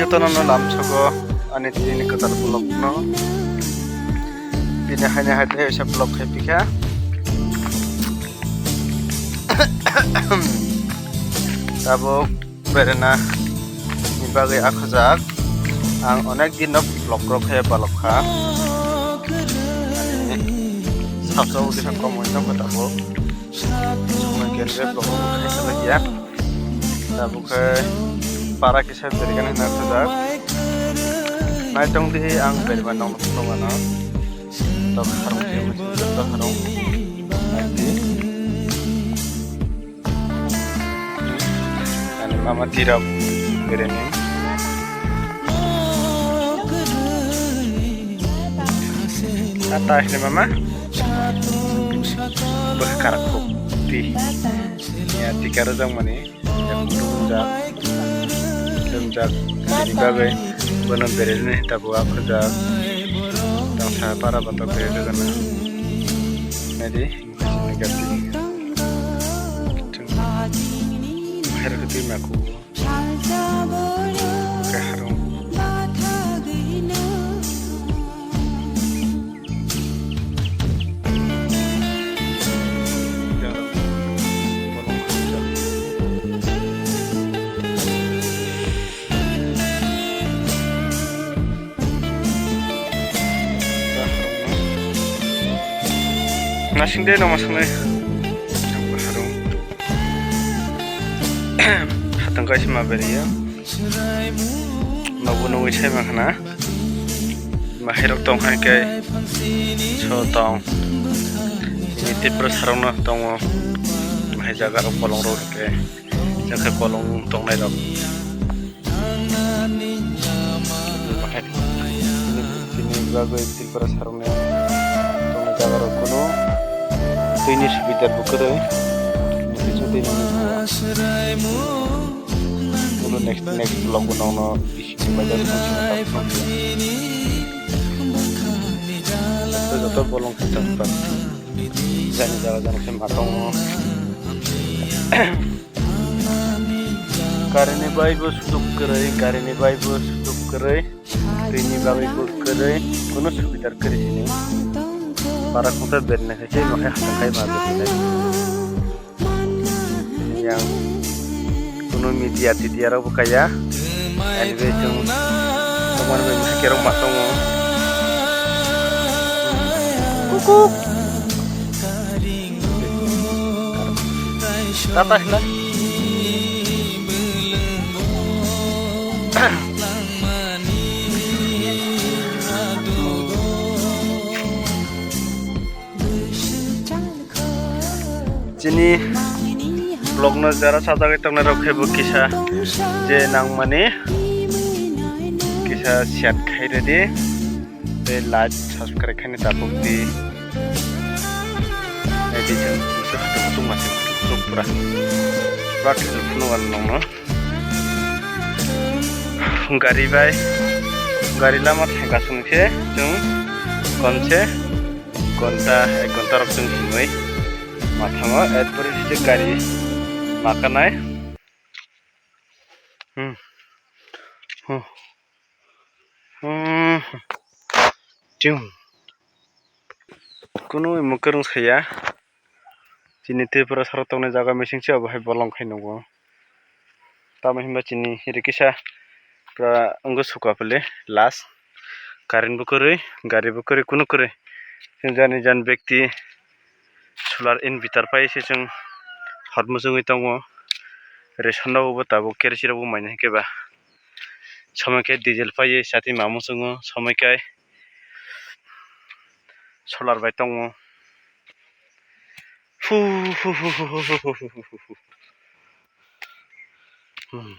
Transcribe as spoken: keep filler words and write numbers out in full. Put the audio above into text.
Tono no lamsogo ani tini kwtal vlog no. Bini haini hai tei vlog khai pikha. Tabuk berena ni bagwi akhajak. Ang onek din no vlog rok khai balok kha. Ani sabsa udi sa kom oi tong kha tabuk. Sumai khe vlog rok khai salai ya. Tabuk khe para kisa bergani hwnwi akhajak. Naitong di ang berma nong nong ano. Tok harong khe musi tok harong. Naidi. Ani mama tirok bereni. Tata asli mama. Bwkha karak kok ti. Ya tika rwjak mani. Yak rumjak. Rumjak. Bini bagwi bono bereni tabuk akhajak. Tangsa para batok bereni rwgana. Naidi. Sini gati. Her gati maku. Kaharung. Nasing de noma sangnai. Hatang kaisa ma beriya. Nobo nungwi sai ma khana. Mahairok tong hai khe so tong. Ni Tripura sarong no tongo. Mahai jaga rok kolong rok khe. Jaka kolong tongnai rok. Bahai tini bagwi Tripura sarokni tongna jaga rok kuno twini subida bo kwrwi. Kuno next, next vlog bo nongno bisi bajar joto bolong khe jani jaga jani khe ma tongo. Gari ni bai bo suduk kwrwi, gari ni bai bo suduk kwrwi, twi ni bagwi bo kwrwi, kuno subidar kwrwi sini. Para khungsa berna khai se, ma khai hatang khai ma berna khai. Yang kuno media tidia rok bo kaya. Anyway, chwng tomon bai ma kerok ma tongo. Kukuk. Tata hina. Chini vlog no jara sajagwi tongnai rok khe bo kisa je nangmani kisa share khai rwdi. Tei like, subscribe khaina tapuk di. Nai di chwng kuchuk kuchuk masa kuchuk pura. Pura khe phunuk ano nongno. Gari bai, gari lama thangka song khe chwng komse ghonta, ek ghonta rok chwng himwi ma thango. Erpore se gari ma kanai. Hmm. Hmm. Hmm. Chwng. Kunu imo kwrwng saya. Chini Tripura saro tongnai jaga mising se obo hai bolong khai nukgo. Tamo hinba chini iri kisa pura wngwi suka pili last. Current bo kwrwi, gari bo kwrwi, kunu kwrwi. Jani jan bekti solar inverter pai se chwng hot muchungwi tongo. Ration rok bo tabuk kerosene rok bo maina hinkhe ba. Somoi khe diesel paiwi chati ma muchungo, somoi khe solar bai tongo. Hu, hu, hu. Hmm.